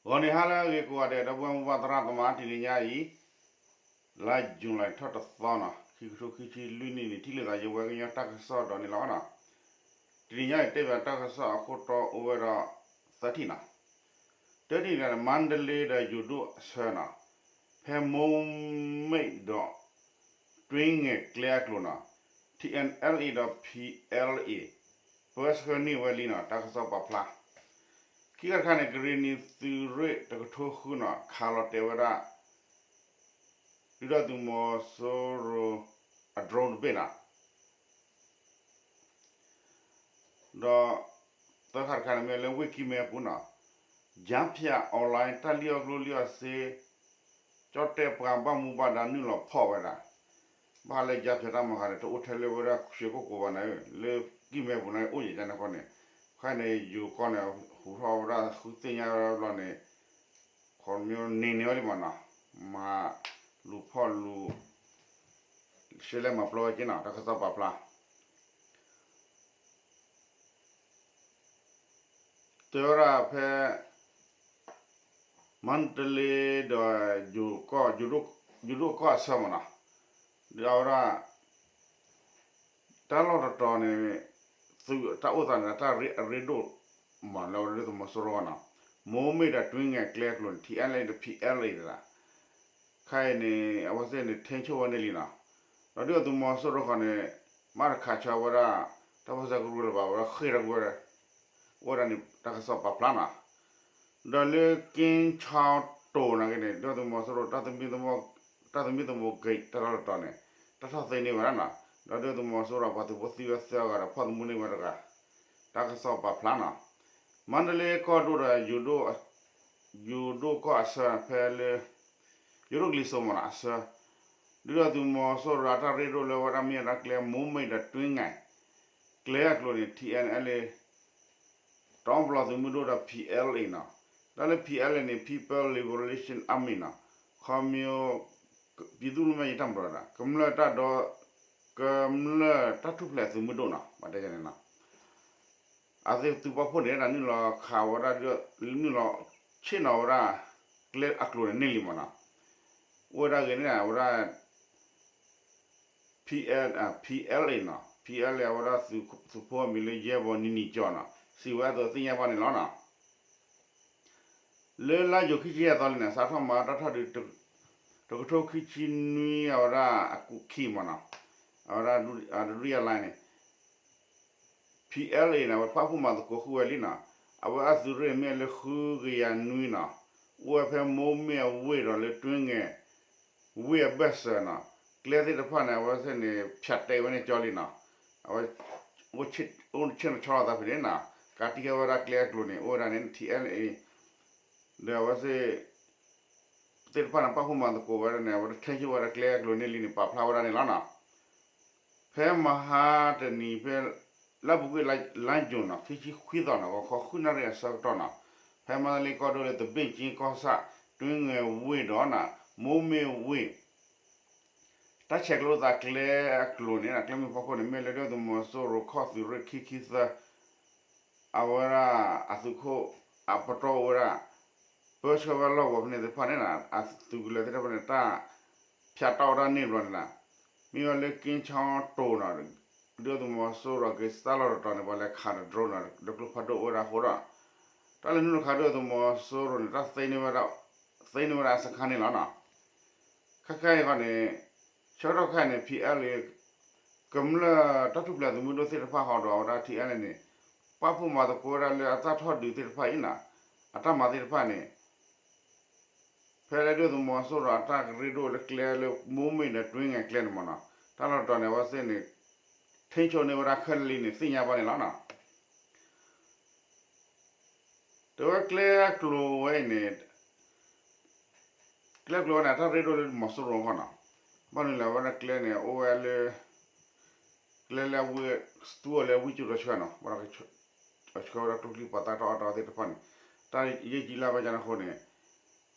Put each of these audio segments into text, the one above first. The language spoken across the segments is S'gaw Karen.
ဂီၤနံၤဟါလၢအဂ့ၤကိးဂၤဒဲး ဒီပုၢ်ဝဲၢ်မိၢ်ပၢ်သရၣ်သမါ တနံၤညါအံၤ လါယူၤလံထီၣ်တသီနီၤ ခံကထိခံဆံလွံၢ်နံၣ်န့ၣ် ထံၣ်လိာ်သးယဝဲကညီတၢ်ကစီၣ်ဒီးန့ၣ်လီၤနီၤ. တနံၤညါအံၤတဲဘၣ်တၢ်ကစီၣ်အခိၣ်တီအိၣ်ဝဲဒီး သၢထံၣ်နီၤ. တထံၣ်န့ၣ် မါတလ့ဒီးယိၤဒိၣ်အဆၢနီၤ ဖဲမိၢ်မ့ၢ်ဒီး တွ့ငဲၤကျဲအကျိၤနီၤ ထံၣ်အဲၣ်အဲလ်အ့ဒီး ဖံးအဲလ်အ့ ပၢဆှၢန့ၢ်ဝဲလံနီၤ တၢ်ကစီၣ်ပာ်ဖျါ. ခံခါတခါန့ၣ် ကရ့ၣ်နံၤသုးရ့ၣ်တကထိဃုနီၤ ခးလီၤတဲာ်ဝဲဒၣ် ဒုၣ်ဒါသုးမီၤစိရိၤအ drone တဘ့ၣ်နီၤ. ဒီးသၢခါတခါန့ၣ်မ့ၢ်လၢဝ့ၢ်ကံၢ်မဲအပူၤနီၤ ကြားဖြတ် online တၢ်လံၣ်အီၣ်ကျိလံၣ်အီၣ်စ့ ကၠီၣ်တဲၣ်ပှၤဘၣ်မူဘၣ်ဒါနုာ်လီၤဖီၣ်ဝဲဒၣ် ဘၣ်လၢ ကြားဖြတ် တၢ်မၤဃါန့ၣ် တအိၣ်ထဲလၢဝဲဒၣ်ရွှေကုက္ကိုဘၣ်န့ၣ် လၢကံၢ်မဲပူၤန့ၣ်အိၣ်ယံာ်န့ၣ်အဃိန့ၣ် ခဲအံၤန့ၣ် ယိၤကီၢ်န့ၣ် ဟူးထီၣ်ဝဲဒၣ်ဃုသ့ၣ်ညါဝဲဒၣ်ဘျီန့ၣ် ခီဖျိန့ၢ်န့ၢ်ဝဲလံမးနီၤ မၤလူၤဖီၣ်လူၤ ရှဲလဲၣ်မၤပျီဝဲက့နီၤ တၢ်ကစီၣ်ပာ်ဖျါ တဲဝဲဒၣ်ဖဲ မါတလ့ဒီး ယိၤဒိၣ်ကီၢ်အဆၢမးနီၤ ဒီးအဝဲဒၣ် တၢ်လီၢ်တတီၤန့ၣ် သုးတၢ်အိၣ်သးန့ၣ် တၢ်ရ့အရ့ဒိၣ်မးလၢအဝဲဒၣ်ဒုၣ်ဒါသုးမီၤစိရိၤနီၤ မိၢ်မ့ၢ်ဒီးတွ့ငဲၤကျဲအကျိၤန့ၣ် ထံၣ်အဲၣ်အဲလ်အ့ဒီး ဖံးအဲလ်အ့န့ၣ်လီၤ. ခဲအံၤန့ၣ် အဝဲသ့ၣ်န့ၣ် ထိန်းချုပ် ဝဲန့ၣ်လံနီၤ ဒီးဒုၣ်ဒါသုးမီၤစိရိၤဃီန့ၣ် မၤတခးဆၢဝဲဒၣ် တၢ်ပၢဆှၢကရူၢ်လၢၤဘၣ်ဝဲဒၣ်ဃ့ၢ်ထီၣ်ကွံာ်ဝဲဒၣ် အိၣ်ဝဲဒၣ်န့ၣ် တၢ်ကစီၣ်ပာ်ဖျါနီၤ ဒီးလၢက့ၣ်ဆီတိၤနာ်က့န့ၣ် ဒုၣ်ဒါသုးမီၤစိရိၤ တၢ်သမံသမိး တၢ်သမံသမိးဂ့ၤတၢ်လီၢ်တတီၤန့ၣ် တၢ်ထီၣ်သ့န့ၢ်ဝဲဒၣ်နီၤ ဒီးဒုၣ်ဒါသုးမီၤစိရိၤပှၤသုးဖိသံဝဲသၢဂၤဒီးဖီၣ်သမူန့ၢ်ဝဲတဂၤ တၢ်ကစီၣ်ပာ်ဖျါနီၤ မါတလ့ကီၢ်ဒိၣ်ဒီး ယိၤဒိၣ်ကီၢ်အဆၢဖဲလၢ ယိၤဒိၣ်ကလံၤစိးမးနီၤ အဆၢ ဒုၣ်ဒါသုးမီၤစိရိၤအတၢ်ရ့ဒိၣ်လၢဝဲဒၣ်မ့ၢ်အတၢ်ကျဲ မိၢ်မ့ၢ်ဒီးတွ့ငဲၤ ကျဲအကျိၤန့ၣ် ထံၣ်အဲၣ်အဲလ်အ့ တီပျီသုးမုၢ်ဒိၣ်ဒီး ဖံးအဲလ်အ့နီၤ တၢ်လၢ ဖံးအဲလ်အ့န့ၣ် People Liberation Army နီၤ ခီမ့ၢ် ပြည်သူ့လွတ်မြောက်ရေးတပ်မတော် ဒၣ် ကမျၢၢ်တၢ်ဒီ ကမျၢၢ်တၢ်ထူၣ်ဖျဲးသုးမုၢ်ဒိၣ်နီၤ ဘၣ်တဲန့ၣ်နီၤ အသုးပာ်ဖှိၣ်န့ၣ်ဒၣ်နုာ်လီၤခးဝဲဒၣ် နုာ်လီၤဆ့ၣ်နီၤဝဲဒၣ် ကျဲအကျိၤန့ၣ်န့ၢ်လံမးနီၤ အိၣ်ဝဲဒၣ်ဂ့ၤန့ၣ် အဝဲဒၣ် ဖံးအဲလ်အ့နီၤ ဖံးအဲလ်အ့ အဝဲဒၣ်သုးဖိအမံၤလၢယဲၢ်ဘီနံၤနံၤကၠီနီၤ စံးဝဲအသိးသ့ၣ်ညါဘၣ်န့ၣ်လီၤနီၤ လၢလါယူၤခံဆံယဲၢ်သီလံန့ၣ် စးထီၣ်မၤတၢ်ထီၣ်ဒုး တကထိခံဆံနွံအဝဲဒၣ်အကူာ်ခံမးနီၤ အဝဲဒၣ် ဒုတိယလှိုင်းန့ၣ် ဖံးအဲလ်အ့န့ၣ် အဝဲပာ်ဖှိၣ်မၤသကိးဃုာ်ဝဲလံနီၤ အဝဲအသုးရ့ၣ်မ့ၢ်လၢဃုကယၤနွံနီၤ အိၣ်ဝဲဖဲမိၢ်မ့ၢ်အဝ့ၢ်ဒီးလၢတွ့ငဲၤ ဝ့ၢ်အဘၢၣ်စၢၤနီၤ ကျဲသ့ၣ်တဖၣ်န့ၣ် အဝဲသ့ၣ်န့ၣ် ဖၠးတဲာ်ဝဲန့ၣ်ကၠီလံနီၤ အဝဲ အိၣ်ဆ့ၣ်နီၤဆီလီၤသးဖဲန့ၣ်နီၤ ကးတံၢ်ဃာ်ဝဲဒၣ်ကျဲအကျိၤန့ၣ် အိၣ်ဝဲဒၣ်န့ၣ် ထံၣ်အဲလ်အ့ ဒီးအဝဲသ့ၣ် သ့ၣ်တဖၣ်န့ၣ် ပာ်ဖှိၣ်မၤသကိးဝဲဒၣ်န့ၣ် အဝဲဒၣ်ထိန်းချုပ်ဝဲဒၣ်ကျဲအကျိၤန့ၣ်လံန့ၣ် ပာ်ဖျါဝဲဒၣ်န့ၣ်လီၤနီၤ ဖဲမဟါတနံၤဖဲ လၢအပူၤကွံာ်လါယူၤနီၤ ခံဆံခွံသီနီၤ ဂီၤခီဃုနၣ်ရံၣ်အဆၢကတီၢ်နီၤ ဖဲမါတလ့ကီၢ်ဒိၣ်လၢ သဘ့ၣ်ကၠ့ကီၢ်ဆၣ် တွ့ငဲၤဝ့ၢ်ဒီးနီၤ မိၢ်မ့ၢ်ဝ့ၢ် တၢ်ဆဲးကျိးသးကျဲအကျိၤန့ၣ် ကျဲမုၢ်ဖီခိၣ်န့ၣ် မ့ၢ်လၢဒုၣ်ဒါသုးမီၤစိရိၤခီၣ်သုးရ့ၣ်ခံခံသၢ အဝဲဒၣ်အသုးခိၣ်အပတီၢ်အိၣ်ဝဲဒၣ် ပၢဆှၢဝဲလီၢ်ကဝီၤဖဲန့ၣ်သ့ၣ်တဖၣ်န့ၣ် အသုးကလၢၤသ့ၣ်တဖၣ်န့ၣ် တၢ်ဖၠးတီၣ်ဝဲဒၣ်န့ၢ်ဘျီန့ၣ်လီၤ. မ့ၢ်ဝဲလၢက့ၣ်ဆီတိၤနီၤ ဒုၣ်ဒါသုးမီၤစိရိၤက့ၤစၢ်လီၢ်တတီၤန့ၣ် ပှၤလဲၤခးဒီး drone နီၤ ဒီးကျိဖးဒိၣ်အိၣ်ဝဲဒၣ်အဃိဒီး တၢ်လၢနုာ်လီၤခးဒုၣ်ဒါသုးမီၤစိရိၤန့ၣ် တၢ်သ့န့ၢ်ဝဲဒၣ် သ့န့ၢ်ဝဲဒၣ်အစခါန့ၣ်လီၤနီၤ. ခဲခါအံၤဃီန့ၣ် ဆၢကတီၢ်ခဲအံၤန့ၣ် ဖံးအဲလ်အ့ ကမျၢၢ်တၢ်ထူၣ်ဖျဲးသုးမုၢ်ဒိၣ်သ့ၣ်တဖၣ်ဃီဒီး အဝဲဒၣ်ထံၣ်အဲလ်အ့န့ၣ် ပာ်ဖှိၣ်မၤသကိးဝဲဒၣ်လၢအတၢ်ထီၣ်ဒုးသ့ၣ်တဖၣ်အံၤနီၤ အတၢ်မၤသ့ၣ်တဖၣ်န့ၣ် ဖဲလၢဒုၣ်ဒါသုးမီၤစိရိၤအတၢ်ကရ့ဒိၣ်လၢကျဲလၢမိၢ်မ့ၢ်ဒီးတွ့ငဲၤကျဲန့ၣ်မးနီၤ တၢ်လီၢ်တတီၤန့ၣ် အဝဲသ့ၣ်န့ၣ် ထိန်းချုပ် န့ၢ်ဝဲဒၣ်ခဲလၢာ်လံန့ၣ် သ့ၣ်ညါဘၣ်န့ၣ်လီၤနီၤ. တဲဝဲကျဲအကျိၤဝဲန့ၣ် ကျဲကျိၤဝဲန့ၣ် အတၢ်ရ့ဒိၣ်လၢမီၤစိရိၤအဂီၢ်နီၤ. ဘၣ်မနုၤလဲၣ် အဝဲဒၣ်ကျဲန့ၣ် အိၣ်ဝဲလၢ ကျဲလၢအဝ့ၢ် သူအီၤလၢအဝံစိာ်တဆၢနီၤ ဘၣ်ဒီး အဆှၢဝဲဒၣ်ကျိချံမျိာ်သၣ်တၢ်အီၣ်တၢ်အီသ့ၣ်တဖၣ်န့ၣ် တၢ်ယဲၢ်ကံလၢ်ဘၣ်ကန့ၣ်အဃိန့ၣ်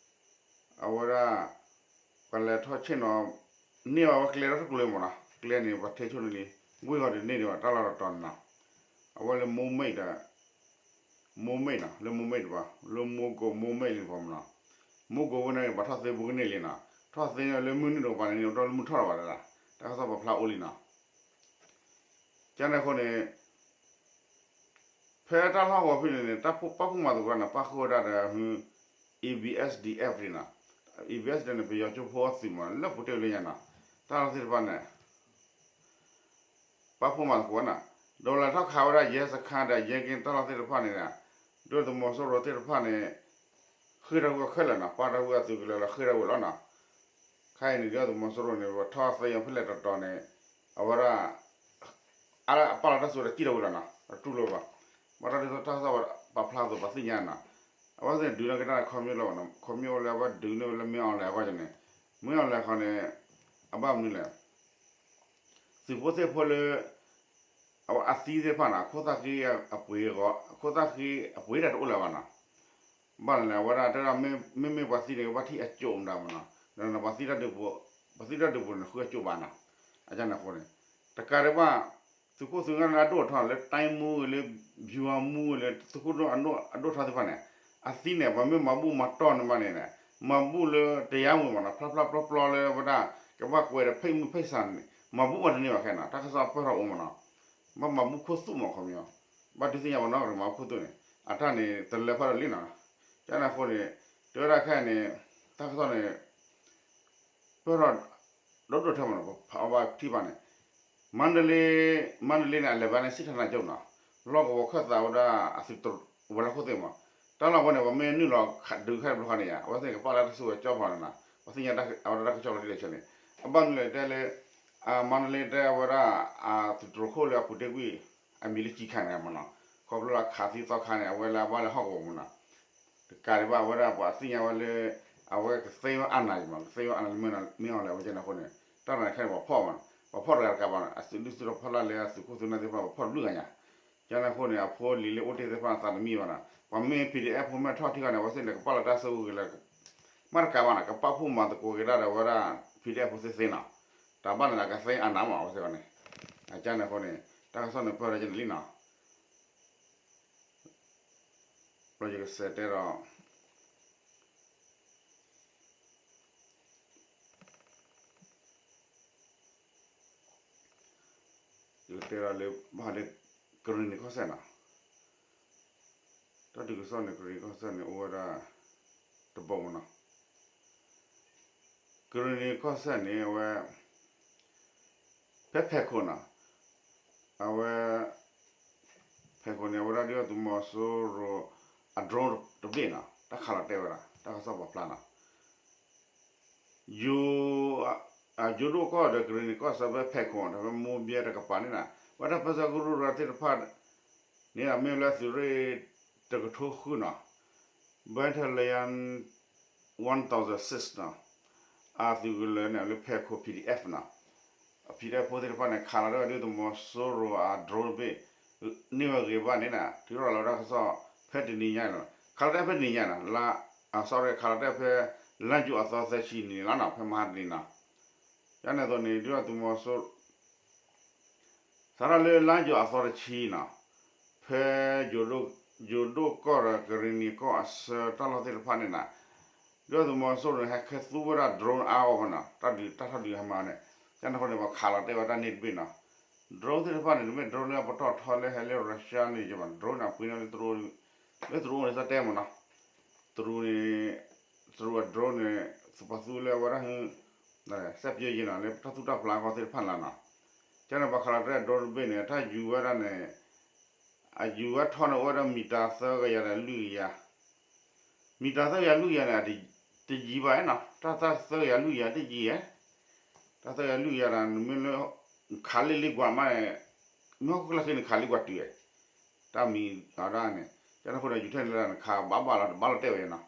အဝဲဒၣ် ပှၤလဲၤထီၣ်ဆ့ၣ်နီၤ န့ၢ်ဘၣ်ဝဲကျဲဒီတကျိၤလၢမးနီၤ ကျဲန့ၣ် ပှၤထိန်းချုပ် န့ၢ်လံ ဝ့ၢ်ဂီၤဒုးန့ၢ်ဒံးဘၣ်တၢ်လီၢ်တတီၤန့ၣ်နီၤ အဝဲလၢမိၢ်မ့ၢ်ဒီး မိၢ်မိတ်နီၤ, လၢမိၢ်မိတ်တပၤ, လၢမိၢ်ကိၢ်မိၢ်မိတ်လံတပၤမနီၤ, မိၢ်ကိၢ်ဝဲန့ၣ် ပှၤထီၣ်သ့ဘူးကန့ၢ်လံနီၤ, ထီၣ်သ့န့ၣ်လၢမုၢ်နုာ်တကပၤန့ၣ် အိၣ်တ့ၢ်လၢမုၢ်ထီၣ်လီၤဘၣ်တဒၣ်, တၢ်ကစီၣ်ပာ်ဖျါအိၣ်လံနီၤ. ကန့ၣ်အဃိန့ၣ် ဖဲတၢ်လီၢ်ကဝီၤဖဲန့ၣ်န့ၣ် တၢ်ပာ်ဖှိၣ်မၤသကိးန့ၣ် ပာ်ဃုာ်ဝဲဒၣ်ဒီး A B S D F န့ၣ်နီၤ, A B S န့ၣ် ပယီၤကၠိဖိအသုးမး လၢပူၤတ့ၢ်လၢညါနီၤ, တၢ်လီၢ်သ့ၣ်တဖၣ်န့ၣ် ပာ်ဖှိၣ်မၤသကိးနီၤ, ဒီးလဲၤထီၣ်ခးဝဲဒၣ် ရဲစခန်း ဒီး ရဲကင်းတၢ်လီၢ်သ့ၣ်တဖၣ်န့ၣ်, ဒုၣ်ဒါသုးမီၤစိရိၤသ့ၣ်တဖၣ်န့ၣ် ဃ့ၢ်ထီၣ်ကွံာ်ခဲလၢာ်နီၤ, ပာ်ထီၣ်ကွံာ်အသုးကလၢၤလီၤ ဃ့ၢ်ထီၣ်ကွံာ်လီၤနီၤ. ခဲအံၤန့ၣ် ဒုၣ်ဒါသုးမီၤစိရိၤန့ၣ် ပထီၣ်သ့အီၤဖဲလဲၣ်တတီၤန့ၣ် အဝဲဒၣ် အပာ်လီၤတၢ်စုဒီးကံၣ်ထီၣ်ဝံၤလီၤနီၤ, အတူၢ်လိာ်ဘၣ်, ဘၣ်တၢ်ဒ်သိးတၢ်ကစီၣ်ပာ်ဖျါအသိးပှၤသ့ၣ်ညါနီၤ, အဝဲသ့ၣ်န့ၣ် ဒုးန့ၢ်ကဒါခီမ့ၢ်လီၤဘၣ်နီၤ, ခီမ့ၢ်အိၣ်လၢအဝဲဒုးန့ၢ်ဝဲလၢမ့ၢ်အီၤလဲၣ်အဂီၢ်န့ၣ်, မ့ၢ်အီၤလဲၣ်ဃီန့ၣ် အဘၣ်မနုၤလဲၣ် သုးဖိသ့ၣ်ဖိလၢ အဝဲအသံသ့ၣ်တဖၣ်န့ၣ် ခိၣ်သၣ်ဃံအပှ့ၤအဂီၢ်, ခိၣ်သၣ်ဃံအပှ့ၤဒၣ်တအိၣ်လၢၤဘၣ်နီၤ. ဘၣ်န့ၣ်လဲၣ် အဝဲဒၣ်တဲဒၣ် မ့မ့ၢ်ပှၤသံန့ၣ် ကဘၣ်ထံၣ်အကၠိၣ်မတၤမနီၤ, ဒီးပှၤသံတၢ်ဒုးပူၤ, ပှၤသံတၢ်ဒုးပူၤန့ၣ် ဃုအကၠိၣ်ဘၣ်နီၤ. အကန့ၣ်အဃိန့ၣ် တကးဒံးဘၣ် သုးခိၣ်သုးနၢ်လၢအဒိၣ်အထီလၢ တိုင်းမှူး ဂ့ၤလၢ ဗျူဟာမှူး ဂ့ၤလၢ သုးခိၣ်ဒိၣ်အဒိၣ်အထီသ့ၣ်တဖၣ်န့ၣ် အသံန့ၣ် ပှၤမ့ၢ်မၤဘူၣ်မၤတီၢ်န့ၣ်မးန့ၣ် မၤဘူၣ်လၢတရားဝင်မနီၤ, ဖျါဖျါပျီပျီလၢဝဲဒၣ် ကဘၣ်ကွဲးဒီးဖ့ၣ်မုၢ်ဖ့ၣ်ဆးန့ၣ် မၤဘူၣ်မၤတန့ၢ်ဘၣ်ခဲနီၤ, တၢ်ကစီၣ်ပၢၢ်ထီၣ်အိၣ်မနီၤ. ဘၣ်မၤဘူၣ်ခိၣ်သူၣ်မးခီပညီ, ဘၣ်ဒုးသ့ၣ်ညါပနီၤ ကမၤဘူၣ်ခိၣ်သူၣ်န့ၣ် အတၢ်န့ၣ် တလၢဖးဒိၣ်လံနီၤ. ကန့ၣ်အဃိန့ၣ် တဲဝဲဒၣ်ခဲအံၤန့ၣ် တၢ်ကစီၣ်န့ၣ် ပၢၢ်ထီၣ် ဒီဒိၣ်ထဲမနီၤ, ပဘၣ်ထံၣ်ဘၣ်န့ၣ် မါဒလ့, မါဒလ့န့ၣ် အလဲၤဘၣ်န့ၣ် စစ်ဌာနချုပ်နီၤ, လီၢ်ကဝီၤခၢၣ်သးဝဲဒၣ်အသုးတရိးဝဲၤလီၢ်ခိၣ်သ့ၣ်မး, တၢ်လီၢ်ဝဲန့ၣ် ပှၤမ့ၢ်နုာ်လီၤဒုးခဲတဘျီဃီန့ၣ်ယါ အဝဲသ့ၣ်န့ၣ်ကပာ်လၢတၢ်စုကဝဲၤကၠီဖီန့ၣ်နီၤ, ပှၤသ့ၣ်ညါအဝဲဒၣ်တၢ်ကစီၣ်လီၤတံၢ်လီၤဆဲးန့ၣ်, အဘၣ်မနုၤလဲၣ်တဲလၢ မါဒလ့တဲဝဲဒၣ် အသုးတရိးခိၣ်လၢအပူၤတ့ၢ်ကွံာ် အမံၤလၢကံခါန့ၣ်မနီၤ, ခီဖျိလၢခးသံသီခါန့ၣ် အဝဲလၢအဘၣ်လၢဟီၣ်ကဝီၤမနီၤ တကးဒံးဘၣ် အဝဲဒၣ်ပှၤသ့ၣ်ညါဝဲလၢ အဝဲကသ့ဝဲအနၢ်ယမး ကသ့ဝဲအနၢ်လၢမ့ၢ်အီၤလဲၣ် အဝဲကန့ၣ်အဃိန့ၣ် တၢ်န့ၣ်ခဲန့ၣ်ပှၤဖီၣ်မး, ပှၤဖီၣ်တဂၤတကးဘၣ်န့ၣ် အသုးဒုၣ်သုးထီၣ်ဖီလာ်လၢအသုးခိၣ်သုးနၢ်သ့ၣ်တဖၣ် ပှၤဖီၣ်တဘျုးဂၤညါ, ကန့ၣ်အဃိန့ၣ် အဖိလံၤလၢအိၣ်တ့ၢ်သ့ၣ်တဖၣ်သးတမံဘၣ်နီၤ, ပှၤမ့ၢ် PDF ဖိမ့ၢ်ထီၣ်ထံကီၢ်န့ၣ် အဝဲသ့ၣ်န့ၣ် ကပာ်လီၤတၢ်စုကဝဲၤလၢ မ့ၢ်တကးဘၣ်န့ၣ် ကပာ်ဖှိၣ်မၤသကိးက့ၤဒၣ်ဒီးဝဲဒၣ် PDF ဖိသ့သ့နီၤ, တၢ်ဘၣ်န့ၣ် အကသ့အနၢ်မး အဝဲသ့ၣ်န့ၣ်, အကန့ၣ်အဃိန့ၣ် တၢ်ကစီၣ်န့ၣ်ပၢၢ်ထီၣ်ကန့ၣ်လံနီၤ ဘျီယကစးတဲဒီး ယကတဲဒီးလၢ ဘၣ်ဃးလၢ ကရ့ၣ်နံၤကီၢ်စဲၣ်နီၤ, တၢ်ဒုးကစီၣ်န့ၣ် ကရ့ၣ်နံၤကီၢ်စဲၣ်န့ၣ် အိၣ်ဝဲဒၣ် တဘီမနီၤ, ကရ့ၣ်နံၤကီၢ်စဲၣ်န့ၣ် အဝဲ ဖဲဖဲးခိၣ်နီၤ, အဝဲ ဖဲးခိၣ်န့ၣ် အဝဲဒၣ်ဒုၣ်ဒါသုးမီၤစိရိၤ အ drone တဘ့ၣ်နီၤ တၢ်ခးလီၤတဲာ်ဝဲဒၣ် တၢ်ကစီၣ်ပာ်ဖျါနီၤ, ယိၤ ယိၤဒိၣ်ကီၢ်ဒီးကရ့ၣ်နံၤကီၢ်စဲၣ်ဖဲဖဲးခိၣ် ဒီးဖဲမိၢ်ဘဲတကပၤန့ၣ်နီၤ ဝဲဒၣ်ပၢဆှၢကရူၢ်ရၤသ့ၣ်တဖၣ်န့ၣ် မ့ၢ်လၢသုးရ့ၣ်တကထိဃုနီၤ Battalion one thousand six နီၤ, အသုးကလၢၤန့ၣ်လၢဖဲးခိၣ် PDF နီၤ, PDF ဖိသ့ၣ်တဖၣ်န့ၣ် ခးလီၤတဲာ်ဝဲဒၣ်သုးမီၤစိရိၤအ drone တဘ့ၣ် န့ၢ်ဝဲဂ့ၤဘၣ်န့ၣ်နီၤ ထုးထီၣ်လီၤဝဲဒၣ်ကစီၣ် ဖဲတနံၤညါန့ၣ်လီၤ, ခးလီၤတဲာ်ဖဲတနံၤညါနီၤ လါ sorry ခးလီၤတဲာ်ဖဲ လါယူၤအသီသၢဆံန့ၣ်လီၤနီၤ ဖဲမဟါတနံၤနီၤ, ကန့ၣ်အသိးန့ၣ် ဒုၣ်ဒါသုးမီၤစိရိၤ စးထီၣ်လၢလါယူၤအသီတဆံနီၤ, ဖဲ ယိၤဒိၣ်ကီၢ်ဒီးကရ့ၣ်နံၤကီၢ်အဆၢတၢ်လီၢ်သ့ၣ်တဖၣ်န့ၣ်နီၤ, ဒုၣ်ဒါသုးမီၤစိရိၤန့ၣ် ဟဲခးသူဝဲဒၣ် drone အါအါဂီၢ်ဂီၢ်နီၤ, တၢ်ဒုးတၢ်ထီၣ်ဒုးဟဲမၤန့ၣ်, ကန့ၣ်အဃိန့ၣ် ပှၤခးလီၤတဲာ်ဝဲတၢ်န့ၣ်တဘ့ၣ်နီၤ, drone သ့ၣ်တဖၣ်န့ၣ် တမ့ၢ် drone လၢအပတီၢ်ထီလၢဟဲလၢ Russia န့ၣ်ယဘၣ် drone န့ၣ် အပှ့ၤန့ၢ်လၢ လၢတရူးန့ၣ် စၢ်တဲမ့ၢ်နီၤ, တရူးန့ၣ် တရူးအ drone န့ၣ် ပှၤသူလၢအဝဲဒၣ် စက်ပျိယ့နီၤ လၢတၢ်သူၣ်တၢ်ဖျးအဂီၢ်သ့ၣ်တဖၣ်လီၤနီၤ, ကန့ၣ်ပှၤခးလီၤတဲာ် drone တဘ့ၣ်န့ၣ် တၢ်ယူၤဝဲဒၣ်န့ၣ် အယူၤဝဲထီန့ၣ် အိၣ်ဝဲဒၣ်မံၤတၢ်သၢကယၤဒီးလွံၢ်ကယၤ, မံၤတၢ်သၢကယၤလွံၢ်ကယၤန့ၣ် တယံၤဘၣ်နီၤ, တၢ်သၢကယၤလွံၢ်ကယၤတယံၤဧဲ, တၢ်သၢကယၤလွံၢ်ကယၤဒီး နမ့ၢ်လၢ ခးလ့လ့ကွၢ်မးန့ၣ် မ့ၢ်ဟီၣ်ခိၣ်ချၢဃ့န့ၣ် ခးလ့ကွၢ်တုၤဧဲ, တၢ်မံၤအဝဲဒၣ်န့ၣ် ကန့ၣ်အဃိဒီး ယူၤထဲန့ၣ်လၢနခးဘၣ်ဘၣ်လီၤ တဘၣ်လီၤတဲာ်ဝဲနီၤ,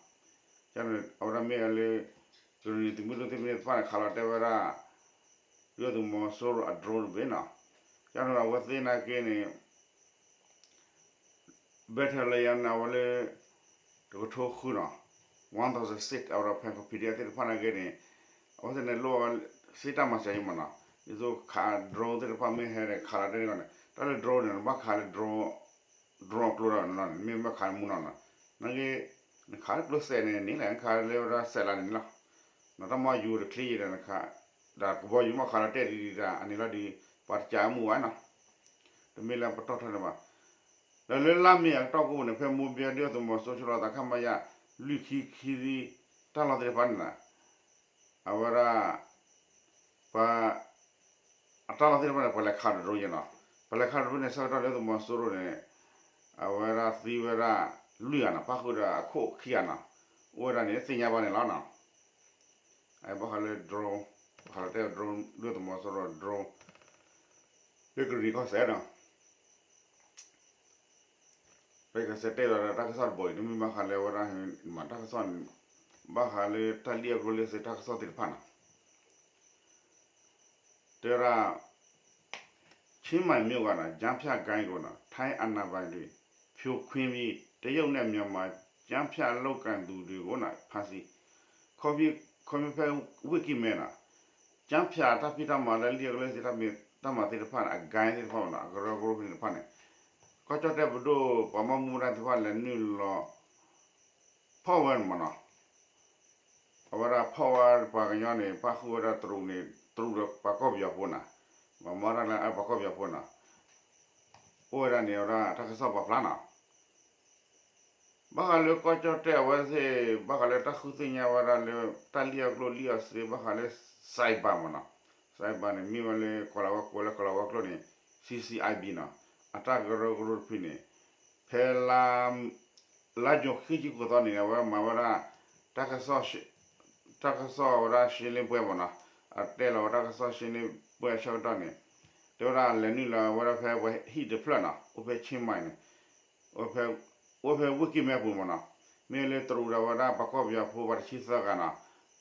ကန့ၣ်အဝဲဒၣ်မ့ၢ်လၢ ကရ့ၣ်နံၤသုးမုၢ်ဒိၣ်သ့ၣ်တဖၣ်န့ၣ် ခးလီၤတဲာ်ဝဲဒၣ် ဒုၣ်ဒါသုးမီၤစိရိၤအ drone တဘ့ၣ်နီၤ, ကန့ၣ်အဝဲသ့ၣ်နာ်က့န့ၣ် Battalion န့ၣ် အဝဲလၢ တကထိဃုနီၤ, one thousand six အဝဲဒီး ဖဲခိၣ် PDF သ့ၣ်တဖၣ်နာ်က့န့ၣ် အဝဲသ့ၣ်န့ၣ်လိၣ်ဝဲ စ့တၢ်မၤစၢၤယံမးနီၤ, ဒ်သိးခး drone သ့ၣ်တဖၣ်မ့ၢ်ဟဲဒီးခးလီၤတဲာ်န့ၣ် တၢ်လၢ drone န့ၣ် နဘၣ်ခးလၢ drone drone အကျိဒီးနီၤ မ့ၢ်မ့ၢ်ခးမူနီၤနီၤ, နက့ နခးလၢကျိစဲးန့ၣ်န့ၣ်လီၤ နခးလၢဝဲဒၣ်စဲးလးန့ၣ်န့ၣ်လီၤ, နတၢ်မၤယူၤတချ့ယံၤဒီးနခး, ဒီးကဘီယူၤမ့ၢ်ခးလီၤတဲာ်ဒ်ဒ်ဒၣ် အန့ၣ်လီၤဒီး ပှၤတကးမူဝဲနီၤ, တမ့ၢ်လၢပတီၢ်ထီၣ်န့ၣ်ဘၣ်, ဒီးလၢလါမ့ၤအကတီၢ်ကိးပူၤန့ၣ် ဖဲမိၢ်ဘဲဒုၣ်ဒါသုးမီၤစိရိၤသးခမရ လွံၢ်ခံခံသံ တၢ်လီၢ်သ့ၣ်တဖၣ်န့ၣ် အဝဲဒၣ် ပှၤ အတၢ်လီၢ်သ့ၣ်တဖၣ်န့ၣ် ပှၤလဲၤခးဒီး drone ယဲနီၤ, ပှၤလဲၤခးဒီး drone န့ၣ် ဆၢကတီၢ်လၢသုးမီၤစိရိၤန့ၣ် အဝဲဒၣ်သံဝဲဒၣ် လွံၢ်ဂၤနီၤ, ပၣ်ဃုာ်ဒီးအခိၣ်ခံဂၤနီၤ, အိၣ်ဝဲဒၣ်န့ၣ် သ့ၣ်ညါဘၣ်န့ၣ်လီၤနီၤ, ဘၣ်ဃးလၢ drone, ဘၣ်ဃးလီၤတဲာ် drone ဒုၣ်ဒါသုးမီၤစိရိၤ drone လၢကရံၣ်နံၤကီၢ်စဲၣ်နီၤ ပကစဲးတဲဒီးတၢ်ကစီၣ်တဘိအံၤ တမ့ၢ်ဘၣ်ဃးလၢဝဲဒၣ် မၤတၢ်ကစီၣ်န့ၣ် ဘၣ်ဃးလၢတၢ်လံၣ်အကျိလၢစ့တၢ်ကစီၣ်သ့ၣ်တဖၣ်နီၤ, တဲဝဲဒၣ် ချင်းမိုင်မြို့ကနီၤ ကျားဖြန့်ဂိုဏ်းကိုနီၤ ထိုင်းအာဏာပိုင်တွေ ဖြိခွင်းပြီး တရုတ်နဲ့မြန်မာ ကျားဖြန့်လုပ်ကိုင်သူတွေကိုနီၤ ဖမ်းဆီး ခီဖျိဖဲဝ့ၢ်ကံၢ်မဲနီၤ ကျားဖြန့် တၢ်ဖံးတၢ်မၤလၢလံၣ်အကျိလၢစ့တၢ်ဖံးတၢ်မၤသ့ၣ်တဖၣ်န့ၣ် အဂိုဏ်းသ့ၣ်တဖၣ်မနီၤ အကရၢကရိသ့ၣ်တဖၣ်န့ၣ် ကီၢ်ကၠီၣ်တဲၣ်ပဒိၣ် ပှၤမၤမူဒါသ့ၣ်တဖၣ်လဲၤနုာ်လီၤ ဖီၣ်ဝဲန့ၣ်မနီၤ အဝဲဒၣ်ဖီၣ်ဝဲပှၤကညီန့ၣ် ပၣ်ဃုာ်ဝဲဒၣ်တရူးန့ၣ် တရူးဒီးပှၤကီၢ်ပယီၤဖိနီၤ မၤမၤတၢ်လၢပှၤကီၢ်ပယီၤဖိနီၤ အိၣ်ဝဲဒၣ်န့ၣ် အဝဲဒၣ်တၢ်ကစီၣ်ပာ်ဖျါနီၤ ဘၣ်ဃးလၢကီၢ်ကၠီၣ်တဲၣ်အဝဲသ့ၣ် ဘၣ်ဃးလၢတၢ်ဃုသ့ၣ်ညါဝဲဒၣ်လၢ တၢ်လံၣ်အကျိလံၣ်အစ့ ဘၣ်ဃးလၢ cyber မနီၤ cyber န့ၣ် မ့ၢ်ဝဲလၢကီၢ်လၤဝါကျိ လၢကီၢ်လၤဝါကျိန့ၣ် C C I B နီၤ အတၢ်ကရၢကရိတဖုန့ၣ် ဖဲလါ လါယူၤခံဆံဃိးသီန့ၣ် အဝဲမၤဝဲဒၣ် တၢ်ကစီၣ် တၢ်ကစီၣ်ဝဲဒၣ်ရှင်းလင်းပွဲမနီၤ အတဲလီၤဝဲတၢ်ကစီၣ်ရှင်းလင်းပွဲအဆၢကတီၢ်န့ၣ် တဲဝဲဒၣ်လဲၤနုာ်လီၤဝဲဒၣ်ဖဲဝဲဟံၣ်တဖျၢၣ်နီၤ အိၣ်ဖဲ Chiang Mai န့ၣ် အိၣ်ဖဲဝ့ၢ်ကံၢ်မဲအပူၤမနီၤ မ့ၢ်လၢတရူးဒီးဝဲဒၣ်ပှၤကီၢ်ပယီၤဖိပှၤတဆံသၢဂၤနီၤ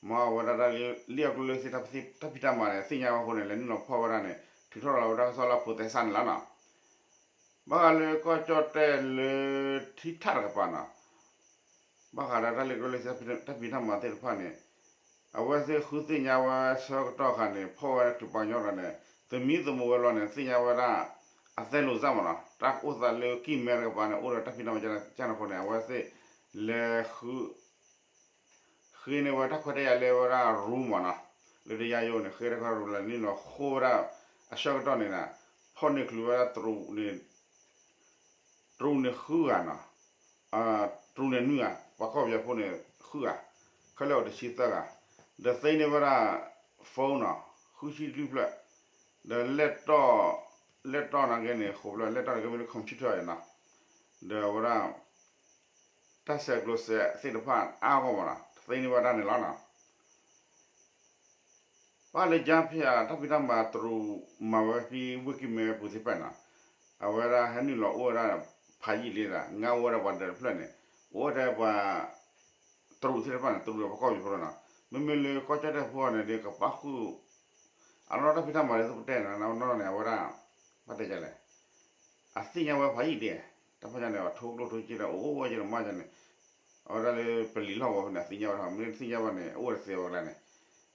မ့ၢ်ဝဲဒၣ်တၢ်လံၣ်အကျိလၢစ့တၢ်ဖံးတၢ်မၤန့ၣ် သ့ၣ်ညါဝဲအဃိန့ၣ် လဲၤနုာ်လီၤဖီၣ်ဝဲဒၣ်န့ၣ် ထုးထီၣ်လီၤဝဲတၢ်ကစီၣ်လၢအဖိးသဲစးန့ၣ်လီၤနီၤ ဘၣ်ဃးလၢကီၢ်ကၠီၣ်တဲၣ်လၢထံထၣ်တကပၤနီၤ ဘၣ်ဃးဒီးတၢ်လံၣ်အကျိလၢစ့တၢ်ဖံးတၢ်မၤသ့ၣ်တဖၣ်န့ၣ် အဝဲသ့ၣ်ဃုသ့ၣ်ညါဝဲဆၢကတီၢ်ခါန့ၣ် ဖီၣ်ဝဲဒၣ်ချုးပှၤကညီဒီးန့ၣ် သမံသမိးဝဲလီၤန့ၣ် သ့ၣ်ညါဝဲဒၣ် အသဲလိာ်စၢ်မနီၤ တၢ်အိၣ်သးလၢကံၢ်မဲတကပၤန့ၣ် အိၣ်ဒီးတၢ်ဖံးတၢ်မၤကန့ၣ်အဃိန့ၣ် အဝဲသ့ၣ်လဲၤဃု ဃ့န့ၢ်ဝဲတၢ်ခွဲးတၢ်ယာ်လၢဝဲဒၣ် ရူမးနီၤ လၢတယါယိန့ၣ် ဃ့တၢ်ခွဲးတၢ်ယာ်ရူ လဲၤနုာ်လီၤဃိဝဲဒၣ် အဆၢကတီၢ်န့ၣ် ဖီၣ်န့ၢ်ချုးဝဲဒၣ် တရူးန့ၣ်ဃုဂၤနီၤ တရူးန့ၣ်နွံဂၤ ပှၤကီၢ်ပယီၤဖိန့ၣ်ဃုဂၤ ခဲလၢာ်အိၣ်တဆံသၢဂၤ ဒီးသ့န့ၢ်ဝဲဒၣ် phone နီၤ ဃုဆံလွံၢ်ဖျၢၣ် ဒီး laptop နာ်က့န့ၣ် ဃိးဖျၢၣ် laptop နာ်က့မ့ၢ်လၢ computer နီၤ ဒီးအဝဲဒၣ် တၢ်ဆဲးကျိးစဲးသ့ၣ်တဖၣ်အါဂီၢ်မးနီၤ သ့န့ၢ်ဝဲဒၣ်န့ၣ်လီၤနီၤ ဘၣ်ဃးလၢ ကျားဖြန့် တၢ်ဖံးတၢ်မၤတရူးမၤဝဲဖဲဝ့ၢ်ကံၢ်မဲပူၤသ့ၣ်တဖၣ်နီၤ အဝဲဒၣ်ဟဲနုာ်လီၤအိၣ်ဝဲဒၣ်ဖးယံာ်လံဒီး ငါအိၣ်ဝဲဒၣ်ပှၤဒၢးတဖျၢၣ်န့ၣ် အိၣ်ဝဲဒၣ်ပှၤ တရူးသ့ၣ်တဖၣ်န့ၣ် တရူးဒီးပှၤကီၢ်ပယီၤဖိလီၤနီၤ မ့မ့ၢ်လၢကီၢ်ကၠီၣ်တဲၣ်ဖိန့ၣ်ဒီး ကပၣ်ဃုာ် အနီၢ်တၢ်ဖံးတၢ်မၤလၢသုပတဲန့ၣ် နီၢ်နီၢ်န့ၣ် အဝဲဒၣ် ဘၣ်တဲဒ်လဲၣ် အသ့ၣ်ညါဝဲဖးယံာ်ဒံး တၢ်ဖီၣ်ညါန့ၣ် အထိကျိၣ်ထိက့ဒီး အိၣ်ဝဲက့ၤဒီးမၤကန့ၣ် အဝဲဒၣ်လၢပလံၤလီၢ်ဝဲဖဲန့ၣ် အသ့ၣ်ညါဝဲဒၣ် မ့ၢ်တသ့ၣ်ညါဘၣ်န့ၣ် အအိၣ်တသ့ဝဲကျါန့ၣ်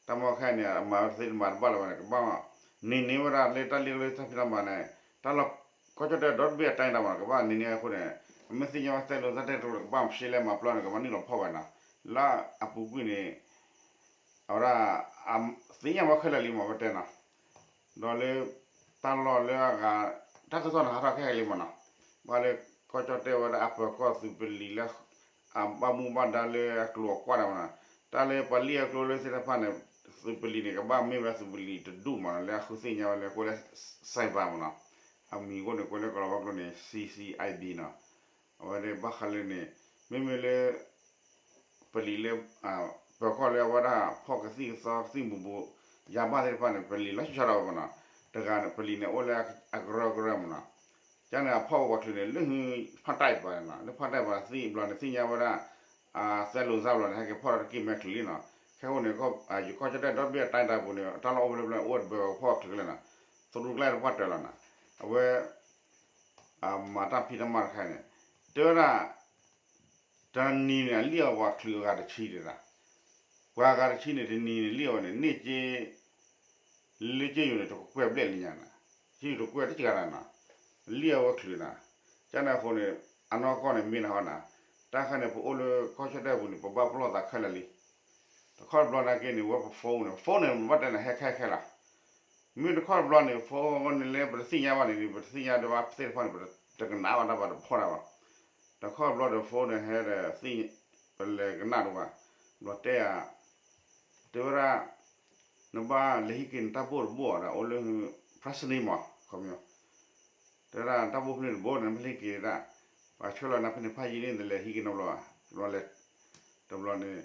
တၢ်မီၢ်ခဲအံၤန့ၣ် အမၤဝဲတသ့တမၤတဘၣ်လၢၤဘၣ်န့ၣ် ကဘၣ် န့ၢ်န့ၢ်ဝဲဒၣ်လၢတၢ်လံၣ်အကျိလၢတၢ်ဖံးတၢ်မၤန့ၣ် တၢ်လီၢ်ကီၢ်ကၠီၣ်တဲၣ်ဒီတဘ့ၣ်အတၢ်ဒၣ်မး ကဘၣ်န့ၢ်န့ၢ်အဃိန့ၣ် အမ့ၢ်သ့ၣ်ညါဝဲသဲလိာ်သးတဲတရူး ကဘၣ်ရှဲလဲၣ်မၤပျီန့ၣ် ကဘၣ်နုာ်လီၤဖီၣ်ဝဲနီၤ လၢအပူၤကွံာ်န့ၣ် အဝဲဒၣ် သ့ၣ်ညါဝဲခဲလၢာ်လံမး ပတဲနီၤ ဒီးလၢ တၢ်လီၢ်လၢအဂၤ တၢ်ကစီၣ်န့ၣ်ဟးထီၣ်ခဲအံၤလံမးနီၤ ဘၣ်ဃးလၢ ကီၢ်ကၠီၣ်တဲၣ်ဝဲဒၣ်အပၢၤကီၢ်သုးပလံၤလၢ အဘၣ်မူဘၣ်ဒါလၢအကျိၤအကွၢ်ဒၣ်မးနီၤ တၢ်လၢပှၤလံၣ်အကျိလၢသ့ၣ်တဖၣ်န့ၣ် သုးပလံၤန့ၣ် ကဘၣ်မ့ၢ်ဝဲသုးပလံၤတဒူၣ်မးနီၤ လၢအဃုသ့ၣ်ညါဝဲလၢကိးလၢ cyber မးနီၤ အမံၤအဃိန့ၣ် ကိးလၢကီၢ်လီၤဝါကျိန့ၣ် C C I B နီၤ အဝဲဒၣ်ဘၣ်ဃးလၢန့ၣ် မ့မ့ၢ်လၢ ပလံၤလၢ ပၢၤကီၢ်လၢအဝဲဒၣ် ဖီၣ်ကသံၣ်ကသီကသံၣ်မူၤဘှီး ယါဘၣ်သ့ၣ်တဖၣ်န့ၣ် ပလံၤလီၤဆီဆီဒၣ်ဝဲမးနီၤ တဂၤန့ၣ် ပလံၤန့ၣ် အိၣ်လၢအကရၢကရိမးနီၤ ကန့ၣ်အဖီၣ်ဝဲပှၤချုးန့ၣ် လၢဟု ဖးတၢ်အံၤပၤန့ၣ်နီၤ လၢဖးတၢ်အံၤပၤသံဘျီန့ၣ် သ့ၣ်ညါဝဲဒၣ် သဲလိာ်စၢ်ဘျီန့ၣ် ဟဲက့ၤဖီၣ်ဒီးတက့ၢ်မဲာ်ချုးလံနီၤ ခဲအံၤန့ၣ် ယကီၢ်ကၠီၣ်တဲၣ်ဒီတဘ့ၣ်အတၢ်တၢ်ပူၤန့ၣ် တၢ်လီၢ်အိၣ်ဖဲလဲၣ်ဖဲလဲၣ် အိၣ်ဝဲတဘၢၣ်ဖီၣ်ချုးလဲၣ်နီၤ သရူးကျါတပှၢ်တၢၢ်လီၤနီၤ အဝဲ မၤတၢ်ဖံးတၢ်မၤတခါန့ၣ် တဲဝဲဒၣ် တနံၤန့ၣ် အလံၣ်အီၤပှၤချုးအဂၤတဆံဒံးဒၣ် ပှၤဂၤတဆံန့ၣ် တနံၤန့ၣ် လံၣ်အီၤန့ၣ် န့ၢ်က့ လၢက့ယိၤန့ၣ် တကွဲၢ်ဘျဲၣ်လံညါနီၤ က့ယိၤတကွဲၢ်တကဂၤနီၤ လံၣ်အီၤဝဲချုးနီၤ ကန့ၣ်အဃိန့ၣ် အနီၢ်ကီၢ်န့ၣ်မ့ၢ်နၤဟီနၤ, တၢ်ခါန့ၣ် ပအိၣ်လၢကီၢ်ဆၢတဲပူၤန့ၣ် ပဘၣ်ပလီၢ်သးခဲလၢာ်လံ. တခီတဘျီနာ်က့န့ၣ် ဝဲပ phone န့ၣ် phone န့ၣ် ဘၣ်တဲနၤဟဲခဲခဲလီၤ. မ့ၢ်တခီတဘျီန့ၣ် phone န့ၣ်လၢပတသ့ၣ်ညါဘၣ်န့ၣ် ပတသ့ၣ်ညါဒီးဘၣ်သ့ၣ်တဖၣ်န့ၣ် ပတကနၣ်ဘၣ်တၢ်ဘၣ်တဖီၣ်တၢ်ဘၣ်. တခီတဘျီဒီး phone န့ၣ်ဟဲဒီး ပလဲၤကနၣ်ဒိၣ်ဘၣ်, ဘျီတဲဧါ, တဲဝဲဒၣ် နဘၣ်လဲၤဟံးက့ၤနတၢ်ဘိၣ်တဘိၣ်ဒီး အိၣ်လၢ ဖရၣ်စနံမး ခီပညီ တဲဝဲဒၣ်တၢ်ဘိၣ်ဖဲန့ၣ်တဘိၣ်န့ၣ် နဘၣ်လဲၤဟံးက့ၤဒၣ်, ပှၤဆှၢလီၤနၤဖဲန့ၣ်ဖးယံာ်န့ၣ် နလဲၤဟံးက့ၤနီတဘျီဘၣ်, တဘျီလဲၤ, တဘျီန့ၣ်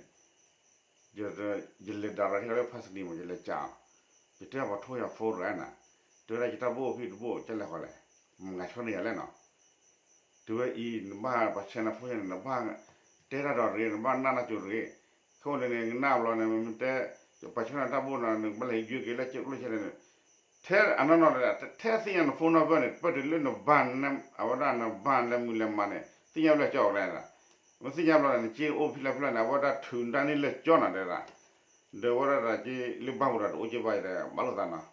ယလဲၤဒၣ်ရၤဟ့ၣ်လီၤလၢ ဖရၣ်စနံမး ယလဲၤကးအီၤ, ယတဲပှၤထိၣ်ယၤ phone ရၤနၤ, တဲဝဲဒၣ်ယတၢ်ဘိၣ်ဖဲတဘိၣ် ကလဲၤဃီလဲၣ်, မငါဆှၢန့ၢ်ယၤလဲၣ်နီၤ. တဲဝဲအံၤ နဘၣ်ပှၤဆဲနၤ phone ယၤန့ၣ် နဘၣ်တဲတၢ်ဒီးရ့ နဘၣ်နၢ်နၢ်ကၠိရ့, ခဲအံၤန့ၣ် နကနၣ်ဘျီန့ၣ် မ့ၢ်တဲ ပှၤဆှၢနၤတၢ်ဘိၣ်နီၤ နကဘၣ်လဲၤဟံးက့ၤလၢကၠိကျိၣ်ဆဲန့ၣ်, ထဲအနီၢ်နီၢ်ဒီး ထဲသ့ၣ်ညါန phone number န့ၣ် ပၢၢ်တုၤလၢနဘၣ် အဝဲဒၣ်နဘၣ်လၢမုၢ်လဲၤမၤန့ၣ် သ့ၣ်ညါဘျီကၠီအီၤလဲၣ်, မ့ၢ်သ့ၣ်ညါဘျီန့ၣ် နက့အိၣ်ဖဲလဲၣ်ဖဲလဲၣ်န့ၣ် အဝဲဒၣ်ထုးနတၢ်န့ၢ်လၢကၠီနၤတဲဒၣ်, ဒီးအဝဲဒၣ်တၢ်က့လၢဘၣ်ပူၤဒီးတအိၣ်က့ဘၣ်ဒီး ဘၣ်လိာ်သးနီၤ,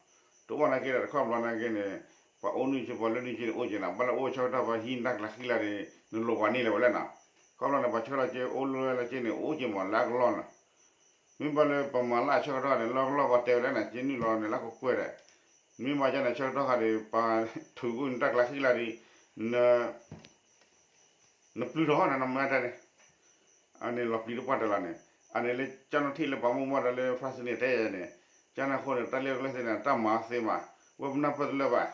တအိၣ်နာ်က့ဒီး တခီဘျီနာ်က့န့ၣ် ပှၤအိၣ်နုၢ်က့ ပှၤလၢနုၢ်က့န့ၣ် အိၣ်က့နၤ ဘၣ်လၢအိၣ်ဆၢကတီၢ် ပှၤဟံးနတၢ်ကျးဃံလၢ်ဒီး နလိာ်ပှၤန့ၢ်လၢၤဝဲလဲၣ်နီၤ, ခီဘျီန့ၣ် ပှၤဆှၢလီၤက့ အိၣ်လၢလၢက့န့ၣ် အိၣ်က့မးလၢအကလီၢ်နီၤ, မ့ၢ်ဘၣ်လၢပမၤလၢအဆၢကတီၢ်န့ၣ် လၢကလီၢ်ပှၤတဲဝဲလဲၣ်နီၤ က့နုၢ်လီၤန့ၣ် လၢကကွဲၢ်ဒီး, မ့ၢ်ဘၣ်ကန့ၣ် ဆၢကတီၢ်ခါဒီး ပှၤထုးကွံာ်နတၢ်ကျးဃံလၢ်ဒီး နပျုၢ်ထီၣ်န့ၣ် နမၤတၢ်န့ၣ်, အန့ၣ်လီၤပျံၤတပှၢ်တၢၢ်လီၤန့ၣ်, အန့ၣ်လၢကၠီနီၣ်ထံၣ်လၢပှၤမိၢ်မီၢ်ဒီးလၢ ဖရၣ်စနံတဲယဲန့ၣ်, ကန့ၣ်အဃိန့ၣ် တၢ်လၢကျဲသ့ၣ်န့ၣ် တၢ်မၤအီၤသ့မး, ဝဲပနၢ်ပၢၢ်တလၢာ်ဘၣ်,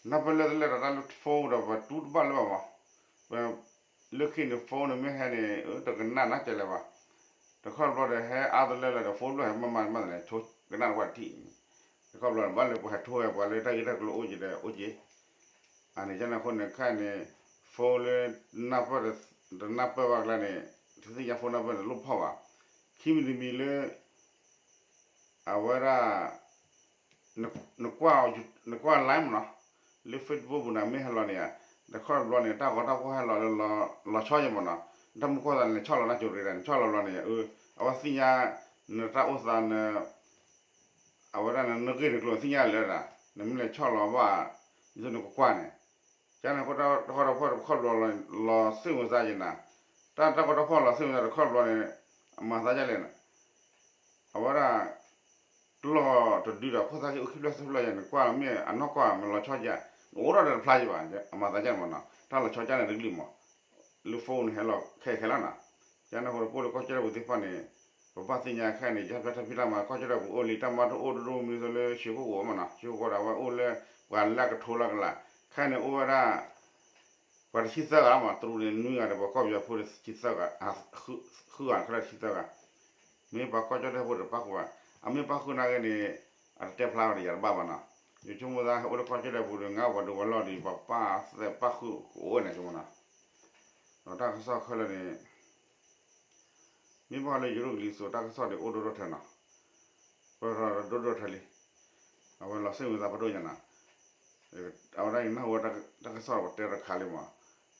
နၢ်ပၢၢ်လၢတလၢာ်ဒီးတၢ်လၢ phone ဒီးပတူၢ်တဘၣ်လၢၤဘၣ်မး, ပ လၢခံန့ၣ် phone န့ၣ်မ့ၢ်ဟဲန့ၣ် တကနၣ်နီတစဲးလၢၤဘၣ်, တခီတဘျီဒီး ဟဲအါတလၢလၢဒီး phone ဘျီဟဲမၤမၤမၤန့ၣ် ဆိကနၣ်တပှၢ်တထံၣ်, တခီဘျီန့ၣ် ဘၣ်လၢပှၤဟဲထိၣ်ဝဲပှၤလၢတၢ်ဂ့ၢ်တၢ်ကျိၤအိၣ်က့ၤဒီးအိၣ်က့ၤ, အန့ၣ်ကန့ၣ်အဃိန့ၣ် ခဲအံၤန့ၣ် phone လၢ နၢ်ပၢၢ် တနၢ်ပၢၢ်ဘၣ်ကျါန့ၣ် တသ့ၣ်ညါ phone နၢ်ပၢၢ်န့ၣ် လိၣ်ဖီၣ်ဘၣ်, ခံမံၤတမံၤလၢ အဝဲဒၣ် နကွၢ် နကွၢ် live မ့ၢ်နီၤ, လၢ Facebook ပူၤန့ၣ် မ့ၢ်ဟဲလီၤန့ၣ်ဧါ, တခီတဘျီန့ၣ် တၢ်ဂီၤတၢ်ဖီၣ်ဟဲလီၤလၢ လီၤဆီယဲၢ်မ့ၢ်နီၤ, တၢ်မူကီၢ်သးန့ၣ် ဆီၣ်လီၤနၢ်ကၠိရ့ဒၣ် နဆီၣ်လီၤဘျီန့ၣ် အဝဲသ့ၣ်ညါ နတၢ်အိၣ်သး အဝဲဒၣ်နဂ့ၢ်နကျိၤသ့ၣ်ညါလၢဒၣ် နမ့ၢ်လဲၤဆီၣ်လီၤဘၣ် ဒ်သိးနကကွၢ်န့ၣ်, ကန့ၣ်အဃိ တၢ်ဂီၤတၢ်ဖီၣ်တခီတဘျီ လီၤစိတ်ဝင်စားယဲၢ်နၤ, တၢ်တၢ်ဂီၤတၢ်ဖီၣ်လီၤစိတ်ဝင်စားတခီတဘျီန့ၣ် အမၤသးဒ်လဲၣ်န့ၣ် အဝဲဒၣ် လီၢ်တဒုဒီး ခိၣ်သၣ်က့အိၣ်ခံဖျၢၣ်သၢဖျၢၣ်ယဲၢ်န့ၣ် ကွၢ်မ့ၢ်အနီၢ်ကီၢ်မ့ၢ်လီၤဆီဒၣ်, အိၣ်ဒီးတဖျါယဲၢ်ဘၣ်, အမၤသးဒ်န့ၣ်မ့ၢ်နီၤ, တၢ်လီၤဆီဒၣ်န့ၣ်တကလုာ်မး, လၢ phone န့ၣ်ဟဲလီၤခဲခဲလီၤနီၤ, ကန့ၣ်အဃိ ပအိၣ်လၢကီၢ်ကၠီၣ်တဲၣ်ပူၤသ့ၣ်တဖၣ်န့ၣ် ပဘၣ်သ့ၣ်ညါခဲအံၤန့ၣ် ယဟဲဖျါထီၣ်ဖံးတၢ်မၤ ကီၢ်ကၠီၣ်တဲၣ်ပူၤအိၣ်လံ တၢ်မၤတအိၣ်ဒိၣ်ဒိၣ်မုၢ်ဒိၣ်လၢ ရွှေကုက္ကို မ့ၢ်နီၤ, ရွှေကုက္ကို ဒီး အဝဲအိၣ်လၢ ပှၤလၢအကထိလၢကလး, ခဲအံၤန့ၣ် အိၣ်ဝဲဒၣ် ပှၤတဆံသၢဂၤမး တရူးန့ၣ် နွံဂၤဒီး ပှၤကီၢ်ပယီၤဖိန့ၣ် တဆံသၢဂၤ, ဃုဂၤ ခဲလၢာ်တဆံသၢဂၤ, မ့ၢ်ပှၤကီၢ်ကၠီၣ်တဲၣ်ဖိဒီးပၣ်ဃုာ်ဘၣ်, အမ့ၢ်ပၣ်ဃုာ်နာ်က့န့ၣ် အတတဲဖျါဝဲဒီးယၤတဘၣ်ဘၣ်နီၤ, ယဆိကမိၣ်သးဟဲအိၣ်လၢကီၢ်ကၠီၣ်တဲၣ်ပူၤဒီး ငါပှၤဒိးဝဲလီၢ်ဒီး ပှၤပၣ်သဲပၣ်ဃုာ်ကအိၣ်ဝဲန့ၣ် ဆိကမိၣ်နီၤ, ဒီးတၢ်ကစီၣ်ခဲလၢာ်န့ၣ် မ့ၢ်ဘၣ်လၢယရူၢ်ကလံၤစိးတၢ်ကစီၣ်ဒီးအိၣ်ဒိၣ်ဒိၣ်ထၢနီၤ, ပၢၢ်ထီၣ်ဒိၣ်ဒိၣ်ထၢလံ, အဝဲလီၤစိတ်ဝင်စားဖးဒိၣ်ညါနီၤ, အဝဲဒၣ်ယနၢ်ဟူဝဲတၢ်ကစီၣ်ပတဲတခါလံမး,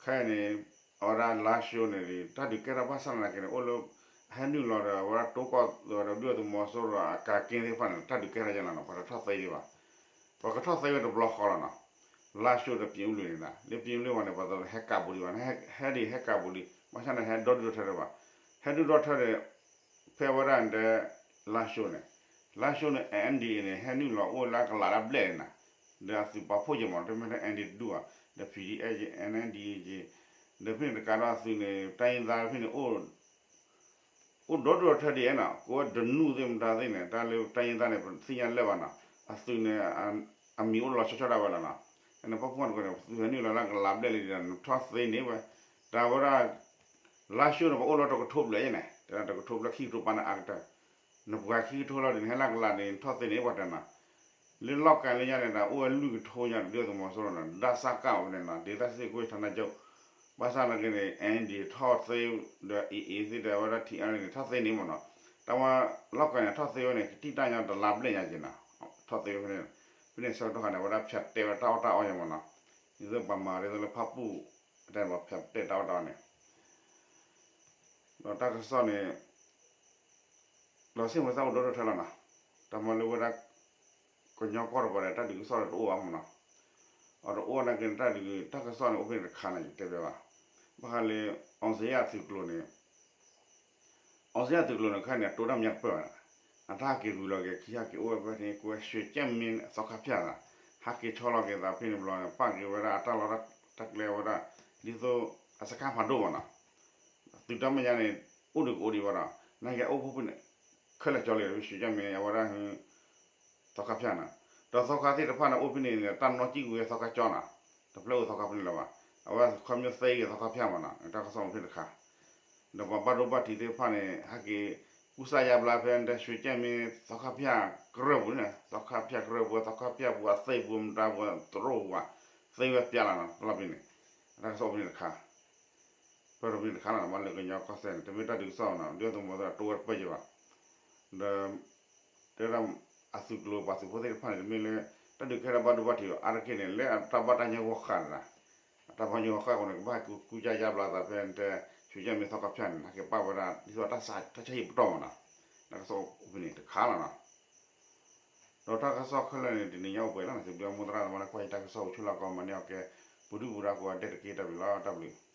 ခဲအံၤန့ၣ် အဝဲဒၣ် လါၡိန့ၣ် တၢ်ဒုးကဲထီၣ်ဘၣ်ဆၣ်သနာ်က့န့ၣ် အိၣ်လၢ ဟဲနုာ်လီၤဒီး အဝဲဒၣ်တိကီၢ်ဒီးဒုၣ်ဒါသုးမီၤစိရိၤအကၤက့သ့ၣ်တဖၣ်န့ၣ် တၢ်ဒုးကဲထီၣ်ယဲၢ်လီၤနီၤ ပှၤတထီၣ်သ့ဒံးဘၣ်, ပှၤကထီၣ်သ့ဝဲတဘျီဃီလီၤနီၤ, လါၡိဒီး ပြင်ဦးလွင်န့ၣ် လၢ ပြင်ဦးလွင် ဝဲန့ၣ် ပှၤတဟဲကးဘူးဒံးဘၣ်, ဟဲဒံးဟဲကးဘူးလံ, ဘၣ်ဆၣ်န့ၣ် ဟဲဒီဒူၣ်ဒီထၢဒံးဘၣ်, ဟဲဒူၣ်ဒီထၢဒီး ဖဲအဝဲဒၣ်ဒီး လါၡိန့ၣ်, လါၡိန့ၣ် NDAA န့ၣ် ဟဲနုာ်လီၤအိၣ်လၢကလးလၢဘျဲၣ်န့ၣ်နီၤ, ဒီးအသုးပာ်ဖှိၣ်က့ၤမး တမ့ၢ်ထဲ NDAA တဒူၣ်ဘၣ်, ဒီး PDF က့ NDAA က့, ဒီးဖဲန့ၣ်တကးဒီးအသုးန့ၣ် တိုင်းရင်းသား ဖဲန့ၣ် အိၣ်ဒီဒူၣ်ဒီထၢဒံးနီၤ, ကိးဝဲဒနူၣ်သ့ၣ်မတၤသ့ၣ်န့ၣ် တၢ်လၢ တိုင်းရင်းသား န့ၣ် ပသ့ၣ်ညါလၢာ်ဘၣ်နီၤ, အသုးန့ၣ် အမံၤအိၣ်လီၤဆီဆီဒၣ်ဝဲလီၤနီၤ, န့ၣ်ပာ်ဖှိၣ်န့ၣ် သုးဟဲနုာ်လီၤလၢကလးဘျဲၣ်လံဒီး နထီၣ်သ့န့ၢ်ဝဲ, တၢ်ဝဲဒၣ် လါၡိန့ၣ် ပအိၣ်လၢတကထိဘျဲၣ်ယဲၢ်န့ၣ် တဲဒၣ်တကထိဘျဲၣ်ခံကထိပာ်န့ၣ်အါကတၢၢ်, နပှၤခံကထိလီၤဒီး နဟဲလၢကလးန့ၣ် နထီၣ်သ့န့ၢ်ပှၤတဲနီၤ, လၢလီၢ်ကၤလၢညါန့ၣ်ဒီး အိၣ်ဝဲလွံၢ်ကထိညါ ဒုၣ်ဒါသုးမီၤစိရိၤန့ၣ် ဒၣ်စၢ်ကၣ်ဝဲန့ၣ်နီၤ ဒေသစစ်ကွပ်ကဲဌာနချုပ်, ဘၣ်ဆၣ်နာ်က့န့ၣ် NDAA ထီၣ်သ့ဒီး AA သ့ၣ်ဒီး အဝဲဒၣ် TNLA န့ၣ် ထီၣ်သ့န့ၢ်မးနီၤ, တၢ်ဝဲလီၢ်ကၤန့ၣ် ထီၣ်သ့ဝဲန့ၣ် ကတံၢ်တၢ်ညါတလါဘျဲၣ်ညါက့ၤနီၤ, ထီၣ်သ့ဝဲဖဲန့ၣ်, ဖဲန့ၣ်ဆၢကတီၢ်ခါန့ၣ် အဝဲဒၣ်ဖၠးတဲဝဲတၢ်အီၣ်တၢ်အီယဲၢ်မးနီၤ, ဒ်သိးပှၤမၤဒ်သိးလၢဖၣ်ပူၣ် တဲဘၣ်ဖၠးတဲတၢ်အီၣ်တၢ်အီန့ၣ် ဒီးတၢ်ကစီၣ်န့ၣ် ဒီးစ့ၣ်မုၢ်သၣ်အိၣ်ဒိၣ်ဒိၣ်ထၢလီၤနီၤ, တၢ်မၤလၢဝဲဒၣ် ကညီကီၢ်တပၤဒီး တၢ်ဒုးကစီၣ်ဒီးတအိၣ်ဘၣ်မးနီၤ, အတအိၣ်နာ်က့န့ၣ် တၢ်ဒုးတၢ်ကစီၣ်န့ၣ် အိၣ်ဖဲန့ၣ်တခါန့ၣ် ယတဲဖဲဘၣ်, ဘၣ်ဃးလၢ အောင်ဇေယျ သုးကျိၤန့ၣ် အောင်ဇေယျ သုးကျိၤန့ၣ် ခဲန့ၣ် အတိၢ်တၢ်မၤပၢၢ်ဘၣ်န့ၣ်, အတၢ်ဟးက့ၤဝံၤလီၤက့ၤ ခံဟးက့ၤအိၣ်ဝဲဖဲန့ၣ် ကဝဲ ရွှေကျက်မင်း သီခါဖၠၣ်န့ၣ်, ဟးက့ၤဆီလီၤက့ၤသးဖဲန့ၣ်ဘျီန့ၣ် ပာ်က့ၤဝဲဒၣ်အတၢ်လီၢ်တၢ်ကျဲဝဲဒၣ် ဒ်သိး အစခန်း ဖးဒိၣ်ဘၣ်န့ၣ်, သုးတၢ်မဲာ်ညါန့ၣ် အိၣ်ဒံးကအိၣ်ဒံးဘၣ်ဒီး နာ်က့အိၣ်ဖဲန့ၣ် ခဲလၢာ်ကၠီလံ ရွှေကျက်မင်း အဝဲဒၣ် သီခါဖၠၣ်န့ၣ်, ဒီးသီခါသ့ၣ်တဖၣ်န့ၣ် အိၣ်ဖဲန့ၣ်န့ၣ် တၢ်နီၣ်ကံၣ်ကွံာ်ဝဲသီခါကၠီန့ၣ်, တဖျၢၣ်အိၣ်သီခါဖဲန့ၣ်လၢၤဘၣ်, အဝဲခီဖျိသ့ဂ့ၤသီခါဖၠၣ်မးန့ၣ် တၢ်ကစီၣ်အိၣ်ဖဲတခါ, ဒီးပှၤဘၣ်ဒိဘၣ်ထံးသ့ၣ်တဖၣ်န့ၣ် ဟဲက့ၤ ကူစါယါဘျါဖဲ ရွှေကျက်မင်း သီခါဖၠၣ်ကရၢၢ်ပူၤန့ၣ် သီခါဖၠၣ်ကရၢၢ်ပူၤ သီခါဖၠၣ်ပူၤ အသ့ၣ်ပူၤ မတၤပူၤ တရူးပူၤဘၣ်, သ့ဝဲပျးလီၤန့ၣ် တလီၢ်ဖဲန့ၣ်, တၢ်ကစီၣ်အိၣ်ဖဲန့ၣ်တခါ ပၢၢ်ထီၣ်ဖဲန့ၣ်တခါလီၤ. ဘၣ်လၢကညီကီၢ်စဲၣ်န့ၣ် တမ့ၢ်တၢ်ဒုးကစီၣ်ဘၣ်န့ၣ် ဒုၣ်ဒါသုးမီၤစိရိၤတိဝဲတပၢၢ်ယဲၢ်ဘၣ်, ဒီး တဲဒၣ် အသုးကျိၤပှၤသုးဖိသ့ၣ်တဖၣ်န့ၣ် တမ့ၢ်လၢ တၢ်ဒုးကဲထီၣ်ဘၣ်ဒိဘၣ်ထံးဘၣ် အါတက့ၢ်န့ၣ် လၢအတၢ်ဘၣ်တၢ်ညီဂီၢ်ဃာ်န့ၣ်, အတၢ်ဘၣ်ညီဂီၢ်ဃာ်အဃိန့ၣ် ကဘၣ်ကူစါယါဘျါသးဖဲ ရွှေကျက်မင်း သီခါဖၠၣ်န့ၣ် ဟဲက့ၤပာ်ဝဲဒၣ် ဒ်သိးတၢ်ဆါဟံၣ်ပတီၢ်မးန့ၣ်, တၢ်ကစီၣ်အိၣ်ဖဲန့ၣ်တခါလီၤန့ၣ်, ဒီးတၢ်ကစီၣ်ခဲလၢာ်န့ၣ် တနံၤညါအိၣ်ပှဲၤလီၤန့ၣ် သုးဘျုးမိၢ်သရၣ်သမါလၢကွၢ်ယတၢ်ကစီၣ်အိၣ်ဆူၣ်လီၤကီး မၤန့ၢ်အီၤကဲ ပူၤဒုၣ်ပူၤဒါကိးဂၤဒဲးတက့ၢ် တၢ်ဘျုးလီၤ တၢ်ဘျုး